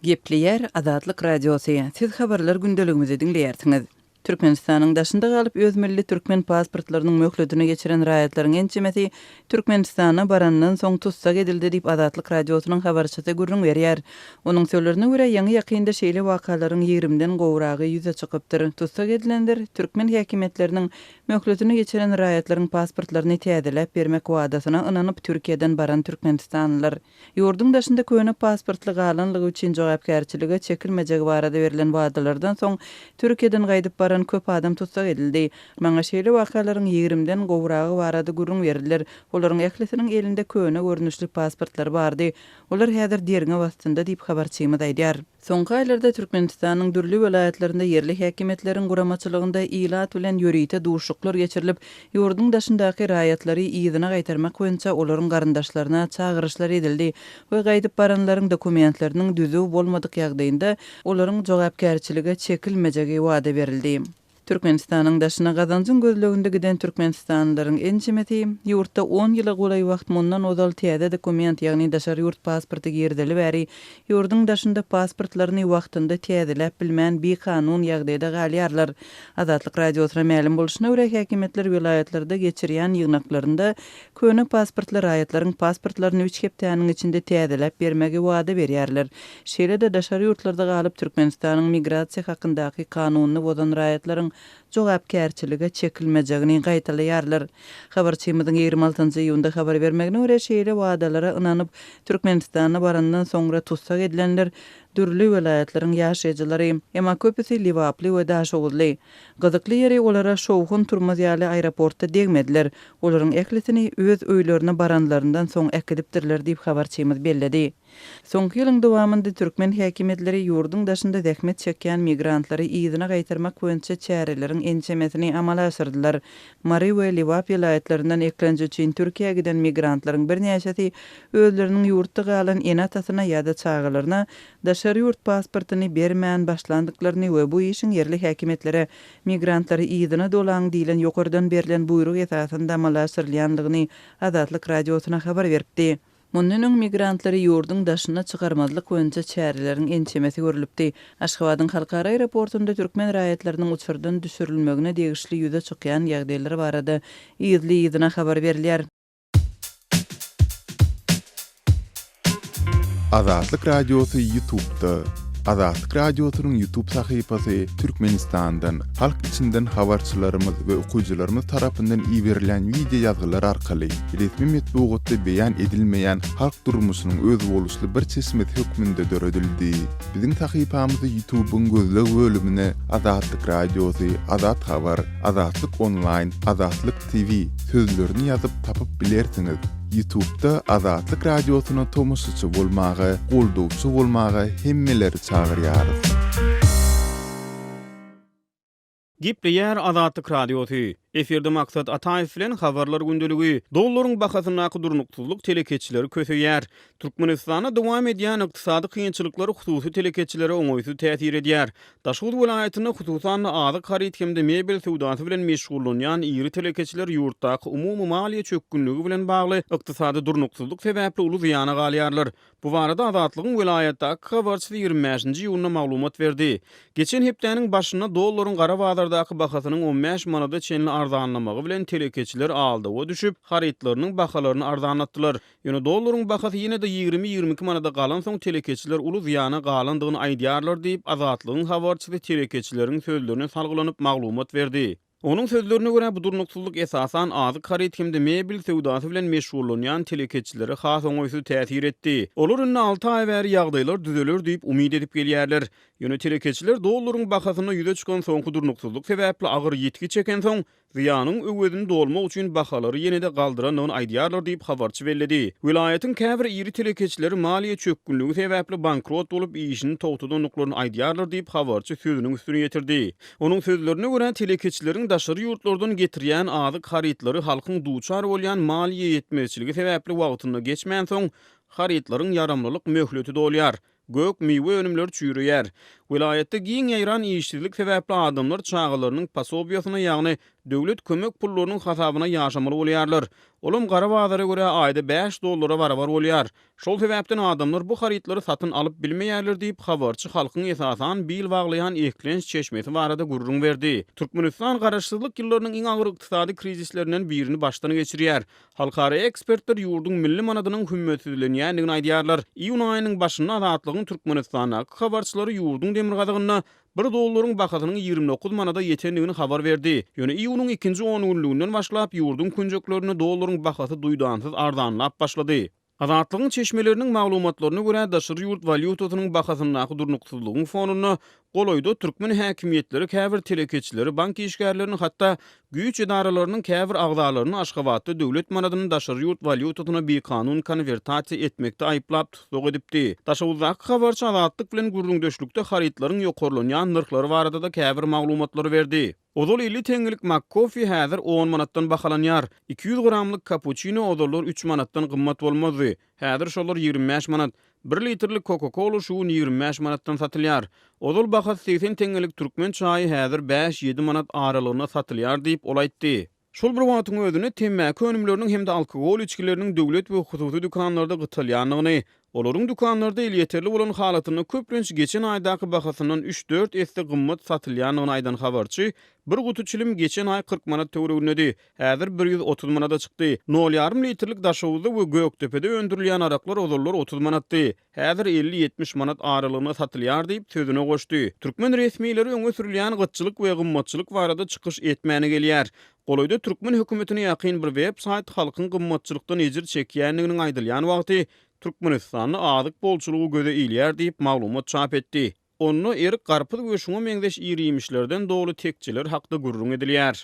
Gepleýär Azatlyk Radiosy, Siz habarlar gündeligimizi diňleýärsiňiz. Türkmenistanyň daşynda galyp öz milli türkmen pasportlarynyň möhletini geçiren raýatlaryň ençemesi Türkmenistana barandan soň tussag edildi diýip Azatlyk Radiosynyň habarçysy gürrüň berýär. Onuň sözlerine görä, ýaňy-ýakynda şeýle wakalaryň ýigrimden gowragy ýüze çykypdyr. Tussag edilenler türkmen häkimiýetleriniň möhletini geçiren raýatlaryň pasportlaryny täzeläp bermek wadasyna ynanyp Türkiýeden baran türkmenistanlylar. Ýurduň daşynda köne pasportly galanlygy üçin jogapkärçilige çekilmejegi barada berlen wadalardan soň, Türkiýeden gaýdyp baran köp adam tussag edildi. Maňa şeýle wakalaryň ýigrimden gowragy barada gürrüň berdiler. Olaryň ählisiniň elinde köne görnüşli pasportlary bardy. Olar häzir derňew astynda diýip, habarçymyz aýdýar. Soňky aýlarda Türkmenistanyň dürli welaýatlarynda ýerli häkimiýetleriň guramaçylygynda ilat bilen ýörite duşuşyklar geçirilip, ýurduň daşyndaky raýatlary yzyna gaýtarmak boýunça olaryň garyndaşlaryna çagyryşlar edildi we gaýdyp baranlaryň dokumentleriniň düzüw bolmadyk ýagdaýynda olaryň jogapkärçilige çekilmejegi wada berildi. Türkmenistanyň daşyna gazanjyň gözleginde giden türkmenistanlylaryň ençemesi, ýurtda on ýyla golaý wagt mundan ozal täze dokument, ýagny daşary ýurt pasporty girizeli bäri, ýurduň daşynda pasportlaryny wagtynda täzeläp bilmän bikanun ýagdaýda galýarlar. Azatlyk Radiosyna mälim bolşuna görä, häkimiýetler welaýatlarda geçirýän ýygnaklarynda köne pasportly raýatlaryň pasportlaryny üç hepdäniň içinde täzeläp bermegi wada berýärler. Şeýle-de daşary ýurtlarda galyp Türkmenistanyň migrasiýa hakyndaky kanunyny bozan raýatlaryň jogapkärçilige çekilmejegini gaýtalaýarlar. Habarçymyzyň 26 iýunda habar bermegine görä, şeýle wadalara ynanyp, Türkmenistana barandan soňra tussag edilenler dürli welaýatlaryň ýaşaýjylary, emma köpüsi lebaply we daşoguzly. Gyzykly ýeri, olara şowhun turmaz ýaly aeroportda degmediler. Olaryň ählisini öz öýlerine baranlaryndan soň äkidipdirler diýip, habarçymyz belledi. Soňky ýylyň dowamynda türkmen häkimiýetleri ýurduň daşynda zähmet çekýän migrantlary yzyna gaýtarmak boýunça çäreleriň ençemesini amala aşyrdylar. Mary we Lebap welaýatlaryndan eklenç üçin Türkiýä giden migrantlaryň birnäçesi özleriniň ýurtda galan ene-atasyna ýa-da çagalaryna daşary ýurt pasportyny bermän başlandyklaryny we bu işiň ýerli häkimiýetlere migrantlary yzyna dolaň diýlen ýokardan berlen buýruk esasynda amala aşyrylýandygyny Azatlyk Radiosyna habar beripdi. Mundan öň migrantlary ýurduň daşyna çykarmazlyk boýunça çäreleriň ençemesi görlüpdi. Aşgabadyň halkara aeroportunda türkmen raýatlarynyň uçardan düşürilmegine degişli ýüze çykýan ýagdaýlar barada yzly-yzyna habar berilýär. Azatlyk Radiosy Ýutubda. Azatlyk Radiosynyň Ýutub sahypasy Türkmenistandan, halk içinden habarçylarymyz we okyjylarymyz tarapyndan iberilen wideo ýazgylar arkaly resmi metbugatda beýan edilmeýän halk durmuşynyň özboluşly bir çeşmesi hökmünde döredildi. Biziň sahypamyzy Ýutubyň gözleg bölümine Azatlyk Radiosy, Azat Habar, Azatlyk Onlaýn, Azatlyk TV sözlerini ýazyp tapyp bilersiňiz. Ýutubda Azatlyk Radiosyna tomaşaçy bolmaga, goldawçy bolmaga hemmeleri çagyrýarys. Gepleýär Azatlyk Radiosy. Efirde Maksat Ataýew bilen Habarlar gündeligi. Dollaryň bahasyndaky durnuksyzlyk telekeçileri köseýär. Türkmenistanda dowam edýän ykdysady kynçylyklar hususy telekeçilere oňaýsyz täsir edýär. Daşoguz welaýatynda, hususan-da, azyk haryt hem-de mebel söwdasy bilen meşgullanýan iri telekeçiler ýurtdaky umumy maliýe çökgünligi bilen bagly ykdysady durnuksyzlyk sebäpli uly zyýana galýarlar. Bu barada Azatlygyň welaýatdaky habarçysy 25 nji iýunda maglumat berdi. Geçen hepdäniň başynda dollaryň gara bazardaky bahasynyň 15 manada çenli arzanlamagy bilen telekeçiler aldawa düşüp, harytlarynyň bahalaryny arzanlatdylar. Ýöne dollaryň bahasy ýene-de ýigrimi-ýigrimi iki manada galansoň, telekeçiler uly zyýana galandygyny aýdýarlar diýip, Azatlygyň habarçysy telekeçileriň sözlerine salgylanyp maglumat berdi. Onuň sözlerine görä, bu durnuksyzlyk esasan azyk haryt hem-de mebel söwdasy bilen meşgullanýan telekeçilere has oňaýsyz täsir etdi. Olar indi alty aý bäri ýagdaýlar düzeler diýip umyt edip gelýärler. Ýöne telekeçiler dollaryň bahasynda ýüze çykan soňky durnuksyzlyk sebäpli agyr ýitgi çekensoň, zyýanyň öwezini dolmak üçin bahalary ýene-de galdyrandygyny aýdýarlar diýip, habarçy belledi. Welaýatyň käbir iri telekeçileri maliýe çökgünligi sebäpli bankrot bolup, işini togtadandyklaryny aýdýarlar diýip, habarçy sözüniň üstüni ýetirdi. Onuň sözlerine görä, telekeçileriň daşary ýurtlardan getirýän azyk harytlary halkyň duçar bolýan maliýe ýetmezçiligi sebäpli wagtynda geçmänsoň, harytlaryň ýaramlylyk möhleti dolýar. Gök, miwe önümleri çüýreýär. Welaýatda giň ýaýran işsizlik sebäpli adamlar çagalarynyň posobiýasyna, ýagny döwlet kömek pullarynyň hasabyna ýaşamaly bolýarlar. Olam gara bazara görä aýda bäş dollara barabar bolýar. Şol sebäpden adamlar bu harytlary satyn alyp bilmeýärler diýip, habarçy halkyň esasan bil baglaýan eklenç çeşmesi barada gürrüň berdi. Türkmenistan garaşsyzlyk ýyllarynyň iň agyr ykdysady krizislerinden birini başdan geçirýär. Halkara ekspertler ýurduň milli manadynyň hümmetsizlenýändigini aýdýarlar. Iýun aýynyň başynda Azatlygyň Türkmenistandaky habarçylary ýurduň demirgazygynda bir dollaryň bahasynyň 29 manada ýetendigini habar berdi. Ýöne iýunyň ikinji ongünlüginden başlap, ýurduň künjeklerinde dollaryň bahasy duýdansyz arzanlap başlady. Azatlygyň çeşmeleriniň maglumatlaryna görä, daşary ýurt walýutasynyň bahasyndaky durnuksyzlygyň fonunda, golaýda türkmen häkimiýetleri käbir telekeçileri, bank işgärlerini, hatda güýç edaralarynyň käbir agzalaryny Aşgabatda döwlet manadyny daşary ýurt walýutasyna bikanun konwertasiýa etmekde aýyplap tussag edipdi. Daşoguzdaky habarçy Azatlyk bilen gürrüňdeşlikde harytlaryň ýokarlanýan nyrhlary barada-da käbir maglumatlary berdi. Ozal 50 teňňelik MakKofi häzir on manatdan bahalanýar. 200 gramlyk kapuçino ozallar üç manatdan gymmat bolmazdy. Häzir şolar 25 manat. Bir litrlik Coca-Cola şu gün 25 manatdan satylýar. Ozal bahasy 80 teňňelik türkmen çaýy häzir bäş-ýedi manat aralygynda satylýar diýip, ol aýtdy. Şol bir wagtyň özünde, temmäki önümleriniň hem-de alkogol içgileriniň döwlet we hususy dükanlarda gytalýandygyny, olaryň dükanlarda elýeterli bolan halatynda köplenç geçen aýdaky bahasyndan üç-dört esse gymmat satylýandygyny aýdan habarçy, Bir guty çilim geçen aý 40 manat töweregindedi, häzir 130 manada çykdy. Nol ýarym litrlik Daşoguzda we Gökdepede öndürilýän araklar ozallar 30 manatdy. Häzir elli-ýetmiş manat aralygynda satylýar diýip, sözüne goşdy. Türkmen resmileri öňe sürülýän gytçylyk we gymmatçylyk barada çykyş etmäne gelýär. Golaýda türkmen hökümetine ýakyn bir web saýt halkyň gymmatçylykdan ejir çekýändiginiň aýdylýan wagty Türkmenistanda azyk bolçulygy göze ilýär diýip, maglumat çap etdi. Onda erik, garpyz we şuňa meňzeş ir-iýmişlerden doly tekjeler hakda gürrüň edilýär.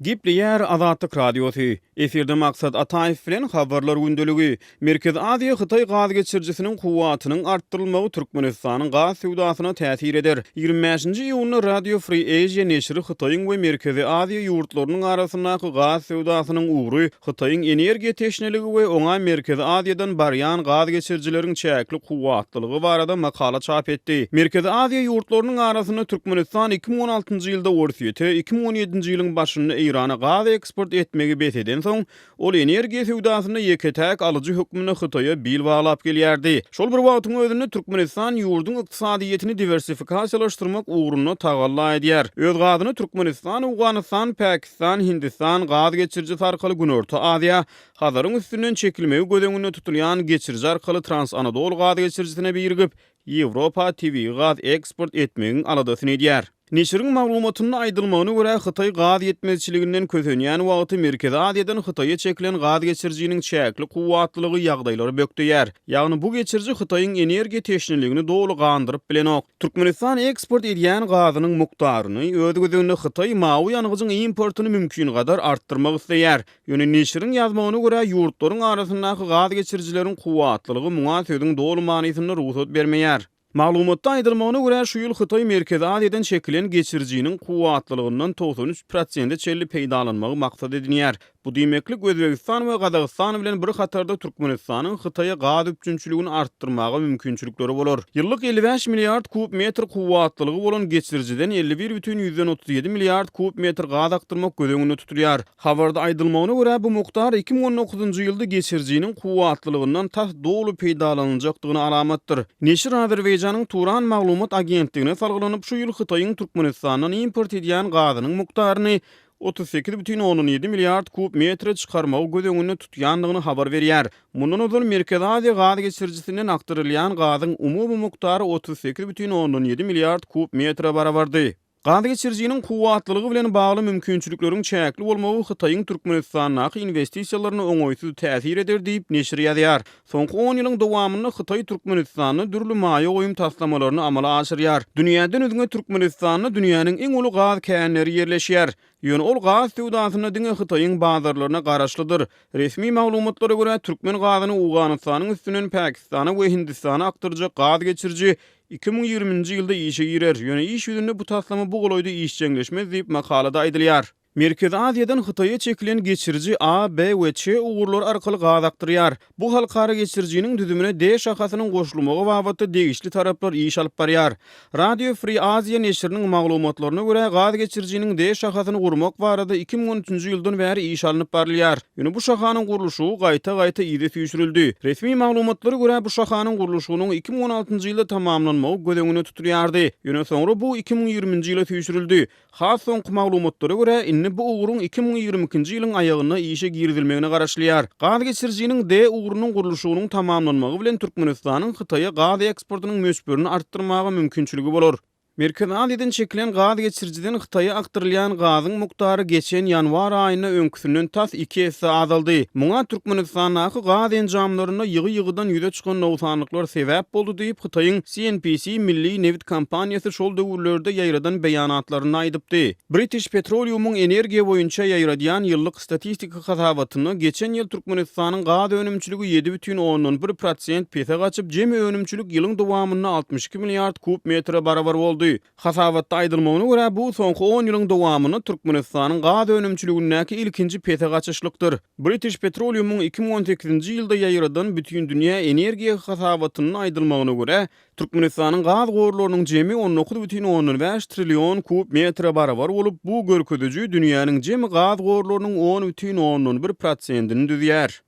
Gepleýär Azatlyk Radiosy. Efirde Maksat Ataýew bilen Habarlar gündeligi. Merkezi Aziýa Hytaý gaz geçirijisiniň kuwwatynyň artdyrylmagy Türkmenistanyň gaz söwdasyna täsir eder. 25-nji iýunda Radio Free Asia neşiri Hytaýyň we Merkezi Aziýa ýurtlarynyň arasyndaky gaz söwdasynyň ugry Hytaýyň energiýa teşneligi we oňa Merkezi Aziýadan barýan gaz geçirijileriň çäkli kuwwatlylygy barada makala çap etdi. Merkezi Aziýa ýurtlarynyň arasynda Türkmenistan 2016-njy ýylda Orsýete, 2017-nji ýylyň başynda Eýrana gaz eksport etmegi bes edensoň, ol energiýa söwdasynda ýeke-täk alyjy hökmünde Hytaýa bil baglap gelýärdi. Şol bir wagtyň özünde Türkmenistan ýurduň ykdysadyýetini diwersifikasiýalaşdyrmak ugrunda tagalla edýär. Öz gazyny Türkmenistan, Owganystan, Pakistan, Hindistan gaz geçirijisi arkaly Günorta Aziýa, Hazaryň üstünden çekilmegi göz öňünde tutulýan geçiriji arkaly Trans-Anadolu gaz geçirijisine birigip, Ýewropa tebigy gaz eksport etmegiň aladasyny edýär. Neşiriň maglumatynda aýdylmagyna görä, Hytaý gaz ýetmezçiliginden kösenýän wagty Merkezi Aziýadan Hytaýa çekilen gaz geçirijiniň çäkli kuwwatlylygy ýagdaýlary bökdeýär. Ýagny bu geçiriji Hytaýyň energiýa teşneligini doly gandyryp bilenok. Türkmenistan eksport edýän gazynyň mukdaryny, öz gezeginde Hytaý mawy ýangyjyň importyny mümkingadar artdyrmak isleýär. Ýöne neşiriň ýazmagyna görä, ýurtlaryň arasyndaky gaz geçirijileriň kuwwatlylygy muňa sözüň doly manysynda rugsat bermeýär. Maglumatda aýdylmagyna görä, şu ýyl Hytaý Merkezi Aziýadan çekilen geçirijiniň kuwwatlylygyndan 93 prosente çenli peýdalanmagy maksat edinýär. Bu diýmeklik Özbegistan we Gazagystan bilen bir hatarda Türkmenistanyň Hytaýa gaz üpjünçiligini artdyrmaga mümkinçilikleri bolar. Ýyllyk 55 milliard kub metr kuwwatlylygy bolan geçirijiden 51,37 milliard kub metr gaz akdyrmak göz öňünde tutulýar. Habarda aýdylmagyna görä, bu mukdar 2019-njy ýylda geçirijiniň kuwwatlylygyndan tas doly peýdalanyljakdygyna alamatdyr. Neşir Azerbaýjanyň Turan maglumat agentligine salgylanyp, şu ýyl Hytaýyň Türkmenistandan import edýän gazynyň mukdaryny 38,7 milliard kub metre çykarmagy göz öňünde tutýandygyny habar berýär. Mundan ozal Merkezi Aziýa gaz geçirijisinden akdyrylýan gazyň umumy mukdary 38,7 milliard kub metre barabardy. Gaz geçirijiniň kuwwatlylygy bilen bagly mümkinçilikleriň çäkli bolmagy Hytaýyň Türkmenistandaky inwestisiýalaryna oňaýsyz täsir eder diýip, neşir ýazýar. Soňky on ýylyň dowamynda Hytaý Türkmenistanda dürli maýa goýum taslamalaryny amala aşyrýar. Dünýäden üzňe Türkmenistanda dünýäniň iň uly gaz känleri ýerleşýär. Ýöne ol gaz söwdasynda diňe Hytaýyň bazarlaryna garaşlydyr. Resmi maglumatlara görä, türkmen gazyny Owganystanyň üstünden Pakistana we Hindistana akdyrjak gaz geçiriji 2020-nji ýylda işe girer. Ýöne iş ýüzünde bu taslama bu golaýda işjeňleşmez diýip, makalada aýdylýar. Merkezi Aziýadan Hytaýa çekilen geçiriji A, B we Ç ugurlary arkaly gaz akdyrýar. Bu halkara geçirijiniň düzümine D şahasynyň goşulmagy babatda degişli taraplar iş alyp barýar. Radio Free Asia neşiriniň maglumatlaryna görä, gaz geçirijiniň D şahasyny gurmak barada 2013-nji ýyldan bäri iş alnyp barylýar. Ýöne bu şahanyň gurluşygy gaýta-gaýta yza süýşürildi. Resmi maglumatlara görä, bu şahanyň gurluşygynyň 2016-njy ýylda tamamlanmagy göz öňünde tutulýardy. Ýöne soňra bu 2020-nji ýyla süýşürildi. Has soňky maglumatlara görä, indi bu ugruň 2022-nji ýylyň aýagynda işe girizilmegine garaşylýar. Gaz geçirijiniň D ugrunyň gurluşygynyň tamamlanmagy bilen Türkmenistanyň Hytaýa gaz eksportynyň möçberini artdyrmaga mümkinçiligi bolar. Merkezi Aziýadan çekilen gaz geçirijiden Hytaýa akdyrylýan gazyň mukdary geçen ýanwar aýynda öňküsinden tas iki esse azaldy. Muňa Türkmenistandaky gaz enjamlarynda ýygy-ýygydan ýüze çykan nogsanlyklar sebäp boldy diýip, Hytaýyň CNPC milli nebit kompaniýasy şol döwürlerde ýaýradan beýanatlarynda aýdypdy. British Petroleum-yň energiýa boýunça ýaýradýan ýyllyk statistiki hasabatynda geçen ýyl Türkmenistanyň gaz önümçiligi 7,1 prosent pese gaçyp, jemi önümçilik ýylyň dowamynda 62 milliard kub metre barabar boldy. Hasabatda aýdylmagyna görä, bu soňky on ýylyň dowamynda Türkmenistanyň gaz önümçiligindäki ilkinji pese gaçyşlykdyr. British Petroleum-yň 2018-nji ýylda ýaýradan Bütindünýä energiýa hasabatynda aýdylmagyna görä, Türkmenistanyň gaz gorlarynyň jemi 19,5 trillion kub metre barabar bolup, bu görkeziji dünýäniň jemi gaz gorlarynyň 10,1 prosentini düzýär.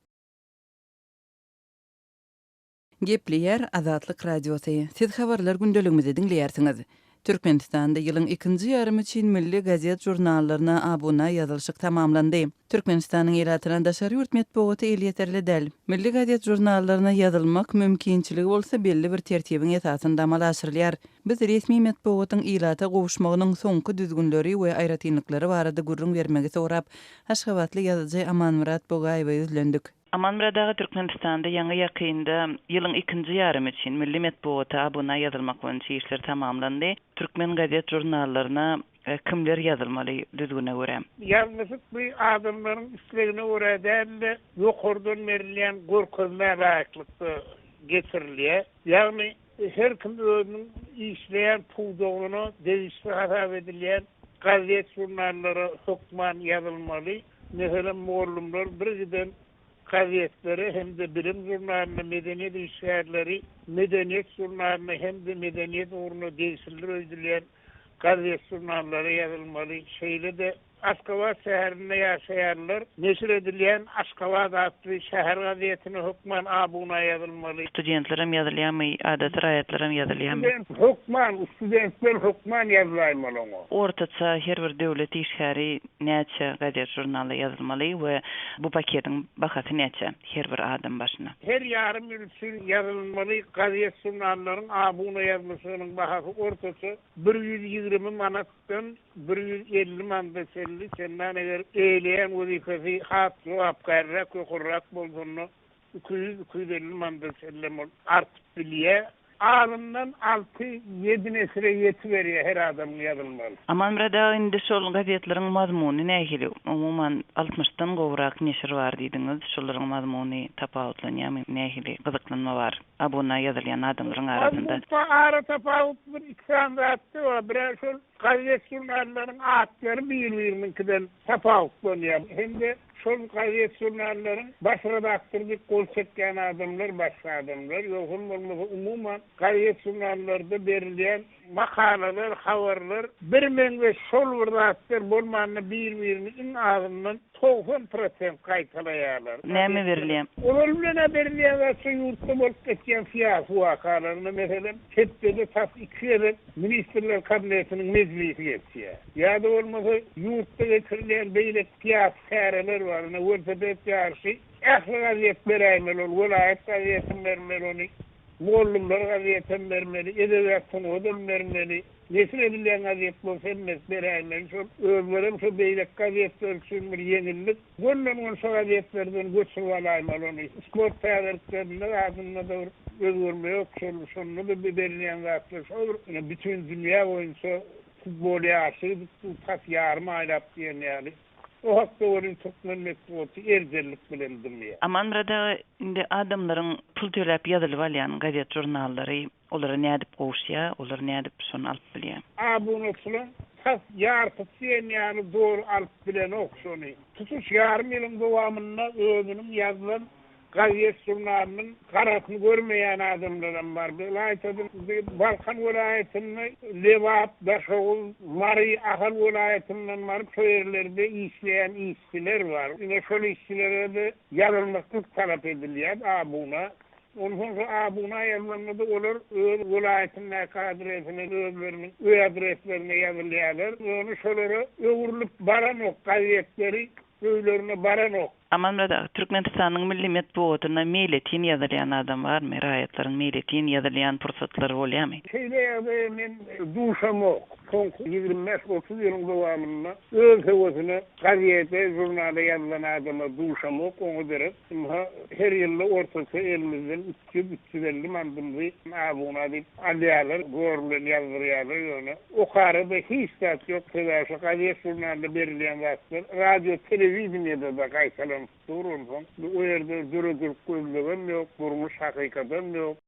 Gepleýär Azatlyk Radiosy, Siz habarlar gündeligimizi diňleýärsiňiz. Türkmenistanda ýylyň ikinji ýarymy üçin milli gazet-žurnallaryna abuna ýazylyşyk tamamlandy. Türkmenistanyň ilatyna daşary ýurt metbugaty elýeterli däl. Milli gazet-žurnallaryna ýazylmak mümkinçiligi bolsa belli bir tertibiň esasynda amala aşyrylýar. Biz resmi metbugatyň ilata gowuşmagynyň soňky düzgünleri we aýratynlyklary barada gürrüň bermegi sorap, aşgabatly ýazyjy Amanmyrat Bogaýewe ýüzlendik. Amanmyrat aga Türkmenistanda ýaňy ýakynda ýylyň ikinji ýarymy üçin milli metbugata abuna ýazylmak boýunça işler tamamlandy. Türkmen gazet žurnallaryna kimler ýazylmaly düzgüne görä? Ýalňyşyk bu adamlaryň islegine görä däl-de, ýokardan berilýän görkezmä laýyklykda geçirilýär. Ýagny her kim özüniň işleýän pudagyna degişli hasap edilýän gazet-žurnallara hökman ýazylmaly. Meselem, mugallymlar birgiden gazetlere hem-de Bilim žurnalyna, medeniýet işgärleri Medeniýet žurnalyna hem-de medeniýet ugruna degişlidir öýdülýän gazet-žurnallara ýazylmaly. Şeýle-de Aşgabat şäherinde ýaşaýanlar neşir edilýän Aşgabat atly şäher gazetine hökman abuna ýazylmaly. Studentlerem ýazylýarmy, adaty raýatlaram ýazylýarmy? Student hökman, studentler hökman ýazylaýmaly oňa. Ortaça her bir döwlet işgäri Näçe gazet-žurnala ýazylmaly we bu paketiň bahasy näçe her bir adam başyna? Her ýarym ýyl üçin ýazylmaly gazet-žurnallaryň abuna ýazlyşygynyň bahasy ortaça 120 manatdan 150 manada çenli, şendan eger eýeleýän wezipesi has jogapkärliräk, ýokarrak bolsa onda 200, 250 manada çenlem ol artyp bilýär. Azyndan alty, ýedi neşire ýetiberýär her adamyň ýazylmagy. Amanmyrat aga indi şol gazetleriň mazmuny nähili? Umuman altmyşdan gowrak neşir bar diýdiňiz, şolaryň mazmuny tapawutlanýarmy? Nähili gyzyklanma bar abuna ýazylýan adamlaryň arasynda? Mazmunda ara tapawut bir iki sany zatda bar. Birä şol Gazet-žurnallaryň atlary bir-biriniňkiden tapawutlanýar hem-de şol gazet-žurnallaryň baş redaktory diýip gol çekýän adamlar başga adamlar, ýogsam bolmasa umuman gazet-žurnallarda berilýän makalalar, habarlar birmeňzeş şol bir zatlar bolmanda bir-birini iň azyndan 90 prosent gaýtalaýarlar. Näme berilýär? Olar bilen-ä berilýän zat şo ýurtda bolup geçýän syýasy wakalaryna meselem hepdede tas iki gezek Ministrler Kabinetiniň mejlisi geçýär. Ýa-da bolmasa ýurtda geçirilýän beýleki syýasy çäreler bar. Ine, welosiped ýaryşy ähli gazet beräýmeli ol, welaýat gazetem bermeli ony, mugallymlar gazetem bermeli, edebiýat sungatam bermeli, neşir edilýän gazet bolsa hemmesi beräýmeli. Şol özlerem şo beýleki gazetler üçin bir ýeňillik. Gönden-gön şo gazetlerden göçürip alaýmaly ony. Sport täzeliklerinde zadynda-da bir özgerme ýok. Şol şonda-da berilýän zatlar şol bir. Ine, bütin dünýä boýunça futbol ýaryşy gidip dur, tas ýarym aýlap diýen ýaly. O hakda welin türkmen metbugaty erjellik bilen dymýar. Amanmyrat aga, indi adamlaryň pul töläp ýazylyp alýan gazet-žurnallary Olara nädip gowuşýar, olar nädip şony alyp bilýär? Abunaçylaň. tas ýarpysy diýen ýaly doly alyp bilenok şony. Tutuş ýarym ýylyň dowamynda özüniň ýazylan gazet-žurnalynyň garasyny görmeýän adamlaram bar. Ylaýta-da Balkan welaýatynda Lebap, Daşoguz, Mary, Ahal welaýatyndan baryp şo ýerlerde işleýän işçiler bar. Ine şol işçilere-de ýazylmaklyk talap edilýär abuna. Onsoň şo abuna ýazylanda-da olar öz welaýatyndaky adresine, özleriniň öý adreslerine ýazylýarlar. Ýöne şolara öwrülip baranok, gazetleri öýlerine baranok. Amanmyrat aga, Türkmenistanyň milli metbugatyna meýletin ýazylýan adam barmy? Raýatlaryň meýletin ýazylýan pursatlary bolýarmy? Şeýle ýagdaýa men duşamok. Soňky 25-30 ýylyň dowamynda öz höwesine gazete, žurnala ýazylan adama duşamok, oňa derek ynha her ýylda ortaça elimizden 300, 350 mandymyzy abuna diýip alýarlar, zor bilen ýazdyrýarlar, ýöne okara-da hiç zat ýok, sebäbi şo gazet-žurnalda berilýän zatlar radio, telewideniýede-de gaýtalanyp dur, onsoň o ýerde döredijilik gözlegem ýok, durmuş hakykadam ýok.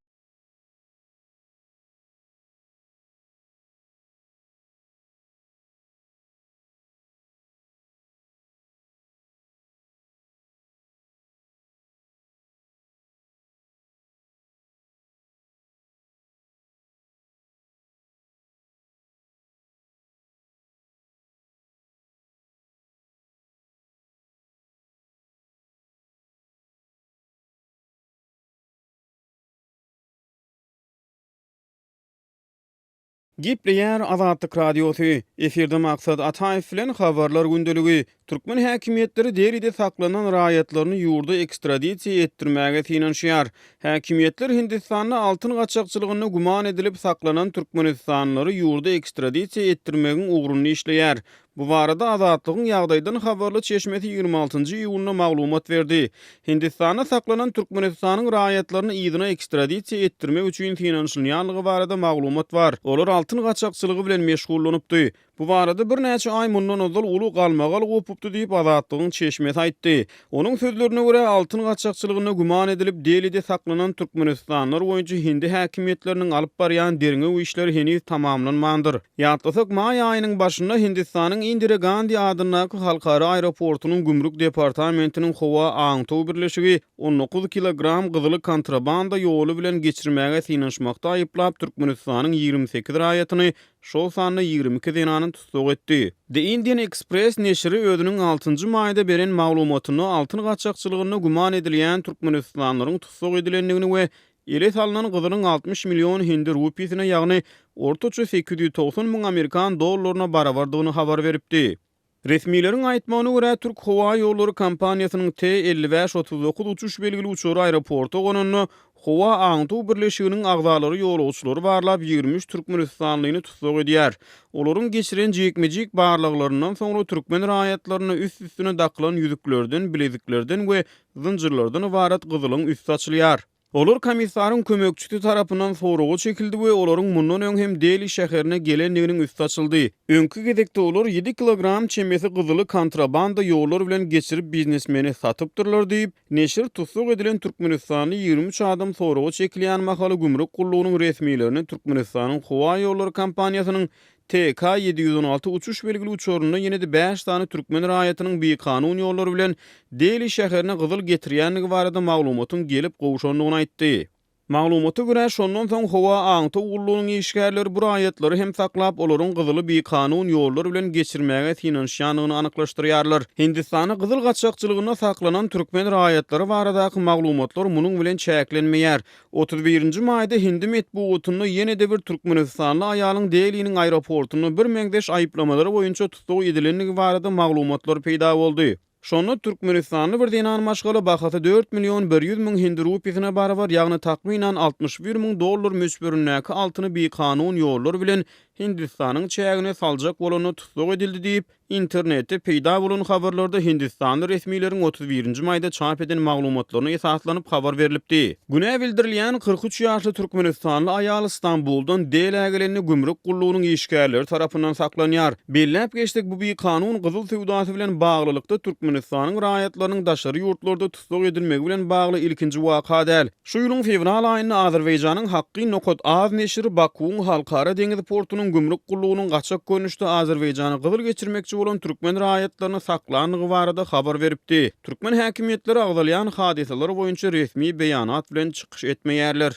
Gepleýär Azatlyk Radiosy, Efirde Maksat Ataýew bilen Habarlar gündeligi. Türkmen häkimiýetleri Delide saklanan raýatlaryny ýurda ekstradisiýa etdirmäge synanyşýar. Häkimiýetler Hindistanda altyn gaçakçylygynda güman edilip saklanan türkmenistanlylary ýurda ekstradisiýa etdirmegiň ugrunda işleýär. Bu barada Azatlygyň ýagdaýdan habarly çeşmesi 26 nji iýunda maglumat berdi. Hindistanda saklanan Türkmenistanyň raýatlaryny yzyna ekstradisiýa etdirmek üçin synanyşylýanlygy barada maglumat bar. Olar altyn gaçakçylygy bilen meşgullanypdy. Bu barada birnäçe aý mundan ozal uly galmagal gopupdy diýip, Azatlygyň çeşmesi aýtdy. Onuň sözlerine görä, altyn gaçakçylygynda güman edilip, Delide saklanan türkmenistanlylar boýunça hindi häkimiýetleriniň alyp barýan derňew işleri heniz tamamlanmandyr. Ýatlasak, maý aýynyň başynda Hindistanyň Indira Gandi adyndaky halkara aeroportunyň gümrük departamentiniň howa aňtaw birleşigi 19 kilogram gyzyly kontrabanda ýoly bilen geçirmäge synanyşmakda aýyplap, Türkmenistanyň 28 raýatyny şol sanda 22 zenany tussag etdi. The Indian Express neşiri özüniň altynjy maýda beren maglumatynda altyn gaçakçylygynda güman edilýän türkmenistanlylaryň tussag edilendigini we ele salnan gyzylyň 60 million hindi rupisine, ýagny ortaça 890 müň amerikan dollaryna barabardygyny habar beripdi. Resmileriň aýtmagyna görä, Türk howa ýollary kompaniýasynyň T 55 39 uçuş belgili uçary aeroporta gonanda, howa aňtaw birleşiginiň agzalary ýolagçylary barlap, 23 türkmenistanlyny tussag edýär. Olaryň geçiren jikme-jik barlaglaryndan soňra türkmen raýatlaryna üst-üstüne dakylan ýüzüklerden, bileziklerden we zynjyrlardan ybarat gyzylyň üsti açylýar. Olar komissaryň kömekçisi tarapyndan soraga çekildi we olaryň mundan öň hem Deli şäherine gelendiginiň üsti açyldy. Öňki gezekde olar ýedi kilogram çemesi gyzyly kontrabanda ýollar bilen geçirip biznesmene satypdyrlar diýip, neşir tussag edilen türkmenistanly 23 adam soraga çekilýän mahaly gümrük gullugynyň resmilerine Türkmenistanyň howa ýollary kompaniýasynyň TK 716 uçuş belgili uçarynda ýene-de bäş sany türkmen raýatynyň bikanun ýollar bilen Deli şäherine gyzyl getirýändigi barada maglumatyň gelip gowşandygyny aýtdy. Maglumata görä, şondan soň howa aňtaw gullugynyň işgärleri bu raýatlary hem saklap, olaryň gyzyly bikanun ýollar bilen geçirmäge synanyşýandygyny anyklaşdyrýarlar. Hindistanda gyzyl gaçakçylygynda saklanan türkmen raýatlary baradaky maglumatlar munuň bilen çäklenmeýär. 31 nji maýda hindi metbugatynda ýene-de bir türkmenistanly aýalyň Deliniň aeroportunda birmeňzeş aýyplamalar boýunça tussag edilendigi barada maglumatlar peýda boldy. Şonda türkmenistanly bir zenan maşgala bahasy dört million 100 müň hindi rupisine barabar, ýagny takmynan 61 müň dollar möçberindäki altyny bikanun ýollar bilen Hindistanyň çägine saljak bolanda tussag edildi diýip, Internetde peýda bolan habarlarda hindistanly resmileriň 31-nji maýda çap eden maglumatlaryna esaslanyp habar berlipdi. Günä bildirilýän 43 ýaşly türkmenistanly aýal Stambuldan Delä gelende gümrük gullugynyň işgärleri tarapyndan saklanýar. Belläp geçsek, bu bikanun gyzyl söwdasy bilen baglylykda Türkmenistanyň raýatlarynyň daşary ýurtlarda tussag edilmegi bilen bagly ilkinji waka däl. Şu ýylyň fewral aýynda Azerbaýjanyň Hakkyn nokat az neşiri Bakuwyň Halkara deňiz portunyň. Türkmenistanyň gümrük gullugynyň gaçak görnüşde Azerbaýjana gyzyl geçirmekçi bolan türkmen raýatlaryny saklandygy barada habar beripdi. Türkmen häkimiýetleri agzalýan hadysalar boýunça resmi beýanat bilen çykyş etmeýärler.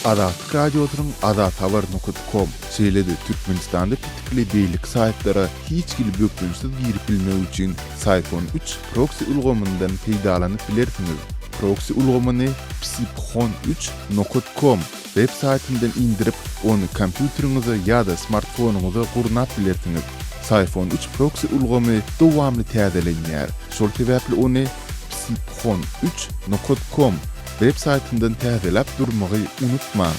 Azatlyk Radiosynyň azathabar nokat kom, şeýle-de Türkmenistanda petikli beýleki saýtlara hiç hili bökdençsiz girip bilmek üçin Syphon üç proksi ulgamyndan peýdalanyp bilersiňiz. Proksi ulgamyny psiphon üç nokat kom web saýtyndan indirip, ony kompýuteriňize ýa-da smartfonyňyza gurnap bilersiňiz. Syphon üç proksi ulgamy dowamly täzelenýär, şol sebäpli ony psiphon üç nokat kom web saýtyndan täzeläp durmagy unutmaň.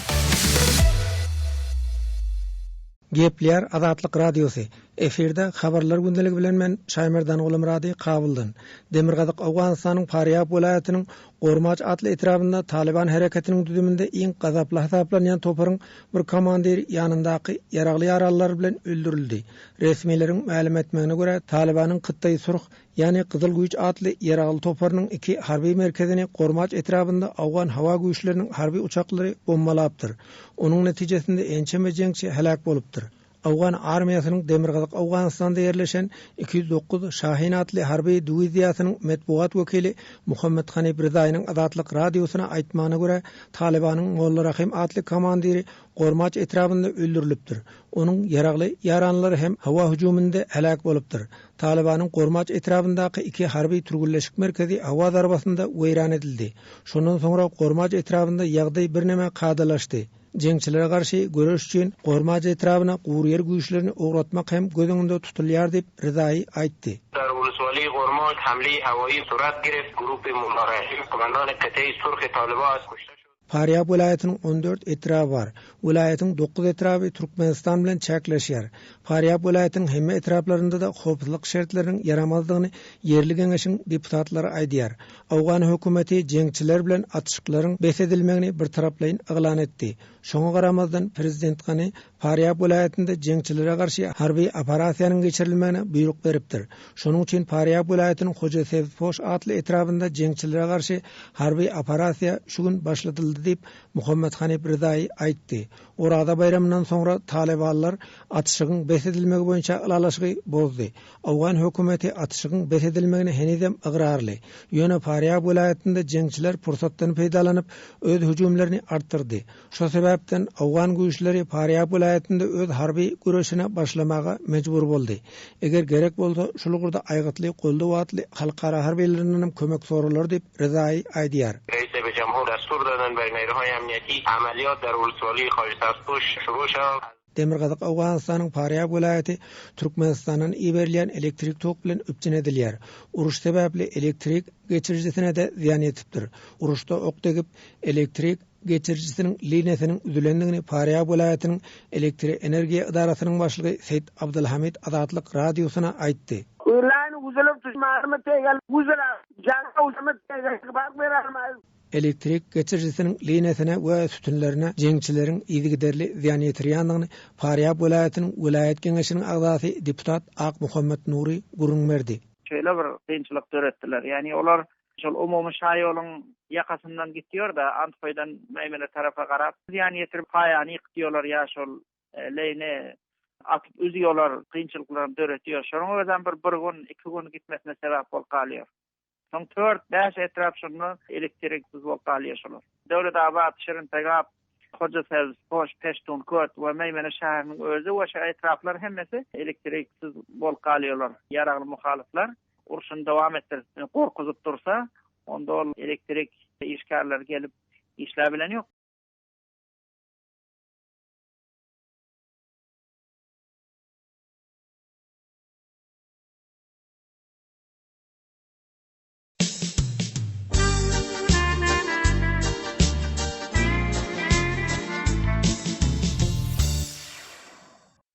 Gepleýär Azatlyk Radiosy, Efirde Habarlar gündeligi bilen men Şaýmerdan Gulumyrady Kabuldan. Demirgazyk Owganystanyň Farýab welaýatynyň Gormaç atly etrabynda Talyban hereketiniň düzüminde iň gazaply hasaplanýan toparyň bir komandiri ýanyndaky ýaragly ýaralylar bilen öldürildi. Resmileriň mälim etmegine görä, Talybanyň Kyttaýy Surh, ýagny Gyzyl güýç atly ýaragly toparynyň iki harby merkezini Gormaç etrabynda owgan howa güýçleriniň harby uçaklary bombalapdyr. Onuň netijesinde ençeme jeňçi heläk bolupdyr. Owgan armiýasynyň Demirgazyk Owganystanda ýerleşen 209 Şahin atly harby diwiziýasynyň metbugat wekili Muhammet Hanif Rizaýynyň Azatlyk Radiosyna aýtmagyna görä, Talybanyň Molla Rahim atly komandiri Gormaç etrabynda öldürilipdir. Onuň ýaragly ýaranlary hem howa hüjüminde heläk bolupdyr. Talybanyň Gormaç etrabyndaky iki harby türgenleşik merkezi howa zarbasynda weýran edildi. Şondan soňra Gormaç etrabynda ýagdaý birneme kadalaşdy. Jeňçilere garşy göreş üçin Gormaç etrabyna guryýer güýçlerini ugratmak hem göz öňünde tutulýar diýip, Rizaýi aýtdy. Dar ulusuali Gormaç hamle hawaýi surat gireft, gurupi Mulla Rahim komandani qitei surhi taliba az kuşte şod. Farýab welaýatynyň 14 etraby bar. Welaýatyň dokuz etraby Türkmenistan bilen çäkleşýär. Farýab welaýatynyň hemme etraplarynda-da howpsuzlyk şertleriniň ýaramazdygyny ýerli geňeşiň deputatlary aýdýar. Owgan hökümeti jeňçiler bilen atyşyklaryň bes edilmegini birtaraplaýyn yglan etdi. Şoňa garamazdan, prezident Gani Farýab welaýatynda jeňçilere garşy harby operasiýanyň geçirilmegine buýruk beripdir. Şonuň üçin Farýab welaýatynyň Hoja Sebzpoş atly etrabynda jeňçilere garşy harby operasiýa şu gün başladyldy diýip, Muhammet Hanif Rizaýy aýtdy. Oraza baýramyndan soňra talybanlar atyşygyň bes edilmegi boýunça ylalaşygy bozdy. Owgan hökümeti atyşygyň bes edilmegine henizem ygrarly. Ýöne Farýab welaýatynda jeňçiler pursatdan peýdalanyp, öz hüjümlerini artdyrdy. Şo sebäpden owgan güýçleri Farýab welaýatynda öz harby göreşine başlamaga mejbur boldy. Eger gerek bolsa, şul ugurda Aýgytly goldaw atly halkara harbylerindenem kömek soralar diýip, Rezaýy aýdýar. Reis jemhur destur dadan ber neýruhaý amniýeti amaliyat dar ulusuali Hajy Sabzpuş şuru şawad. Demirgazyk Owganystanyň Farýab welaýaty Türkmenistandan iberilýän elektrik tok bilen üpjün edilýär. Uruş sebäpli elektrik geçirijisine-de zyýan ýetipdir. Uruşda ok degip, elektrik geçirijisiniň liniýasynyň üzülendigini Farýab welaýatynyň elektroenergiýa edarasynyň başlygy Seýit Abdulhamid Azatlyk Radiosyna aýtdy. Elektrik geçirijisiniň liniýasyna we sütünlerine jeňçileriň yzygiderli zyýan ýetirýändigini Farýab welaýatynyň welaýat geňeşiniň agzasy deputat Akmuhammet Nury gürrüň berdi. Şeýle bir kynçylyk döretdiler. Ýagny olar şol umumy şaýoluň ýakasyndan gitýor-da, Anthoýdan Meýmene tarapa garap, zyýan ýetirip, paýany ýykýarlar ýa şol leýni atyp üzýorlar, kynçylyklaram döretýär. Şonuň özem bir bir gün, iki gün gitmesine sebäp bolup galýar. Soň tört, bäş etrap şonda elektriksiz bolup galýar şolar. Döwletabat, Şirintegap, Hojasebz, Poş, Peştunköt we Meýmene şäheriniň özi we şu etraplar hemmesi elektriksiz bolup galýarlar. Ýaragly muhalyflar urşuny dowam etdirip, gorkuzyp dursa, onda ol elektrik işgärleri gelip işläbilen ýok.